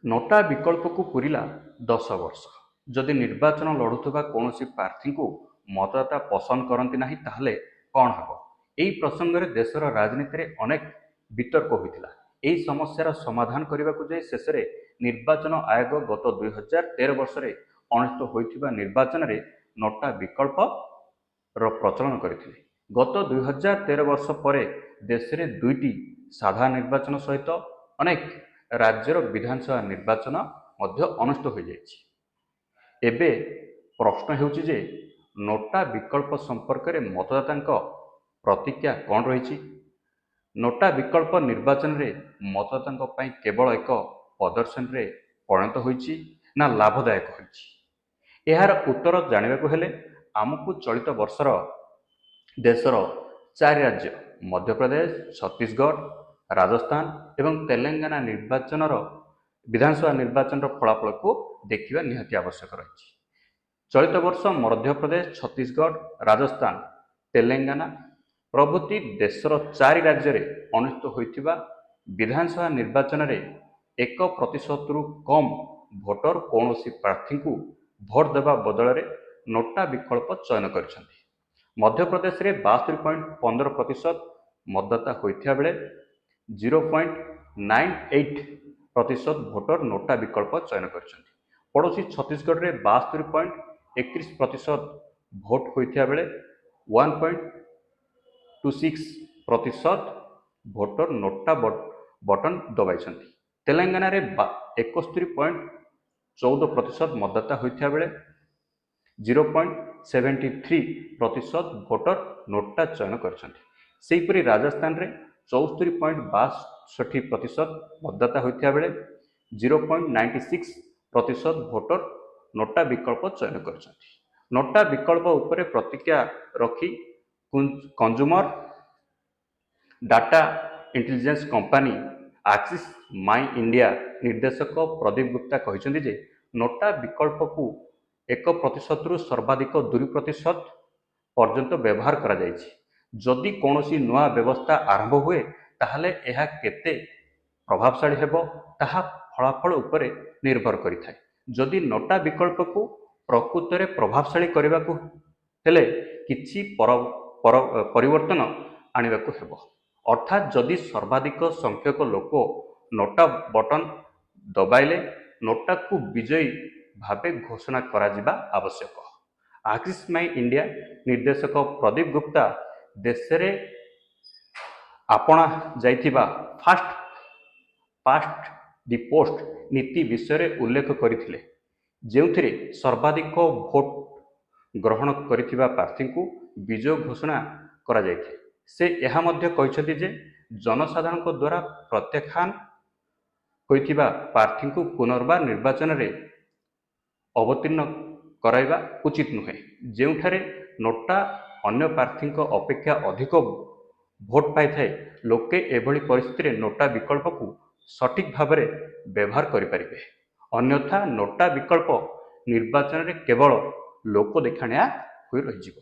ନୋଟା ବିକଳ୍ପକୁ ପୂରିଲା 10 ବର୍ଷ। ଯଦି ନିର୍ବାଚନ ଲଢ଼ୁଥିବା କୌଣସି ପ୍ରାର୍ଥୀଙ୍କୁ ମତଦାତା ପସନ୍ଦ କରନ୍ତି ନାହିଁ, ତାହେଲେ କ'ଣ ହେବ? ଏହି ପ୍ରସଙ୍ଗରେ ଦେଶର ରାଜନୀତିରେ ଅନେକ ବିତର୍କ ହୋଇଥିଲା। ଏହି ସମସ୍ୟାର ସମାଧାନ କରିବାକୁ ଯାଇ ଶେଷରେ ନିର୍ବାଚନ ଆୟୋଗ ଗତ 2013 ବର୍ଷରେ ଅନୁଷ୍ଠିତ ହୋଇଥିବା ନିର୍ବାଚନରେ ନୋଟା ବିକଳ୍ପର ପ୍ରଚଳନ କରିଥିଲେ। ଗତ 2013 ବର୍ଷ ପରେ ଦେଶରେ ଦୁଇଟି ସାଧାରଣ ନିର୍ବାଚନ ସହିତ ଅନେକ ରାଜ୍ୟର ବିଧାନସଭା ନିର୍ବାଚନ ମଧ୍ୟ ଅନୁଷ୍ଠିତ ହୋଇଯାଇଛି। ଏବେ ପ୍ରଶ୍ନ ହେଉଛି ଯେ ନୋଟା ବିକଳ୍ପ ସମ୍ପର୍କରେ ମତଦାତାଙ୍କ ପ୍ରତିକ୍ରିୟା କ'ଣ ରହିଛି? ନୋଟା ବିକଳ୍ପ ନିର୍ବାଚନରେ ମତଦାତାଙ୍କ ପାଇଁ କେବଳ ଏକ ପ୍ରଦର୍ଶନୀରେ ପରିଣତ ହୋଇଛି ନା ଲାଭଦାୟକ ହୋଇଛି? ଏହାର ଉତ୍ତର ଜାଣିବାକୁ ହେଲେ ଆମକୁ ଚଳିତ ବର୍ଷର ଦେଶର ଚାରି ରାଜ୍ୟ ମଧ୍ୟପ୍ରଦେଶ, ଛତିଶଗଡ଼, ରାଜସ୍ଥାନ ଏବଂ ତେଲେଙ୍ଗାନା ନିର୍ବାଚନର ବିଧାନସଭା ନିର୍ବାଚନର ଫଳାଫଳକୁ ଦେଖିବା ନିହାତି ଆବଶ୍ୟକ ରହିଛି। ଚଳିତ ବର୍ଷ ମଧ୍ୟପ୍ରଦେଶ, ଛତିଶଗଡ଼, ରାଜସ୍ଥାନ, ତେଲେଙ୍ଗାନା ପ୍ରଭୃତି ଦେଶର ଚାରି ରାଜ୍ୟରେ ଅନୁଷ୍ଠିତ ହୋଇଥିବା ବିଧାନସଭା ନିର୍ବାଚନରେ 1 ପ୍ରତିଶତରୁ କମ୍ ଭୋଟର କୌଣସି ପ୍ରାର୍ଥୀଙ୍କୁ ଭୋଟ ଦେବା ବଦଳରେ ନୋଟା ବିକଳ୍ପ ଚୟନ କରିଛନ୍ତି। ମଧ୍ୟପ୍ରଦେଶରେ 72.15% ମତଦାତା ହୋଇଥିବା ବେଳେ 0.98% ଭୋଟର ନୋଟା ବିକଳ୍ପ ଚୟନ କରିଛନ୍ତି। ପଡ଼ୋଶୀ ଛତିଶଗଡ଼ରେ 72.31% ଭୋଟ ହୋଇଥିବା ବେଳେ 1.26% ଭୋଟର ନୋଟା ବଟନ ଦବାଇଛନ୍ତି। ତେଲେଙ୍ଗାନାରେ 71.14% ମତଦାତା ହୋଇଥିବା ବେଳେ 0.73% ଭୋଟର ନୋଟା ଚୟନ କରିଛନ୍ତି। ସେହିପରି ରାଜସ୍ଥାନରେ 74.62% ମତଦାତା ହୋଇଥିବା ବେଳେ 0.96% ଭୋଟର ନୋଟା ବିକଳ୍ପ ଚୟନ କରିଛନ୍ତି। ନୋଟା ବିକଳ୍ପ ଉପରେ ପ୍ରତିକ୍ରିୟା ରଖି consumer data intelligence company Axis ମାଇ ଇଣ୍ଡିଆ ନିର୍ଦ୍ଦେଶକ ପ୍ରଦୀପ ଗୁପ୍ତା କହିଛନ୍ତି ଯେ ନୋଟା ବିକଳ୍ପକୁ 1 ପ୍ରତିଶତରୁ ସର୍ବାଧିକ 2% ପର୍ଯ୍ୟନ୍ତ ବ୍ୟବହାର କରାଯାଇଛି। ଯଦି କୌଣସି ନୂଆ ବ୍ୟବସ୍ଥା ଆରମ୍ଭ ହୁଏ, ତାହେଲେ ଏହା କେତେ ପ୍ରଭାବଶାଳୀ ହେବ, ତାହା ଫଳାଫଳ ଉପରେ ନିର୍ଭର କରିଥାଏ। ଯଦି ନୋଟା ବିକଳ୍ପକୁ ପ୍ରକୃତରେ ପ୍ରଭାବଶାଳୀ କରିବାକୁ ହେଲେ କିଛି ପରିବର୍ତ୍ତନ ଆଣିବାକୁ ହେବ। ଅର୍ଥାତ୍ ଯଦି ସର୍ବାଧିକ ସଂଖ୍ୟକ ଲୋକ ନୋଟା ବଟନ ଦବାଇଲେ, ନୋଟାକୁ ବିଜୟୀ ଭାବେ ଘୋଷଣା କରାଯିବା ଆବଶ୍ୟକ। ଆକ୍ସିସ୍ ମାଇ ଇଣ୍ଡିଆ ନିର୍ଦ୍ଦେଶକ ପ୍ରଦୀପ ଗୁପ୍ତା ଦେଶରେ ଆପଣା ଯାଇଥିବା ଫାଷ୍ଟ ପାଷ୍ଟ ଦି ପୋଷ୍ଟ ନୀତି ବିଷୟରେ ଉଲ୍ଲେଖ କରିଥିଲେ, ଯେଉଁଥିରେ ସର୍ବାଧିକ ଭୋଟ ଗ୍ରହଣ କରିଥିବା ପ୍ରାର୍ଥୀଙ୍କୁ ବିଜୟ ଘୋଷଣା କରାଯାଇଥାଏ। ସେ ଏହା ମଧ୍ୟ କହିଛନ୍ତି ଯେ ଜନସାଧାରଣଙ୍କ ଦ୍ୱାରା ପ୍ରତ୍ୟାଖ୍ୟାନ ହୋଇଥିବା ପ୍ରାର୍ଥୀଙ୍କୁ ପୁନର୍ବାର ନିର୍ବାଚନରେ ଅବତୀର୍ଣ୍ଣ କରାଇବା ଉଚିତ ନୁହେଁ। ଯେଉଁଠାରେ ନୋଟା ଅନ୍ୟ ପ୍ରାର୍ଥୀଙ୍କ ଅପେକ୍ଷା ଅଧିକ ଭୋଟ ପାଇଥାଏ, ଲୋକେ ଏଭଳି ପରିସ୍ଥିତିରେ ନୋଟା ବିକଳ୍ପକୁ ସଠିକ୍ ଭାବରେ ବ୍ୟବହାର କରିପାରିବେ। ଅନ୍ୟଥା ନୋଟା ବିକଳ୍ପ ନିର୍ବାଚନରେ କେବଳ ଲୋକ ଦେଖାଣିଆ ହୋଇ ରହିଯିବ।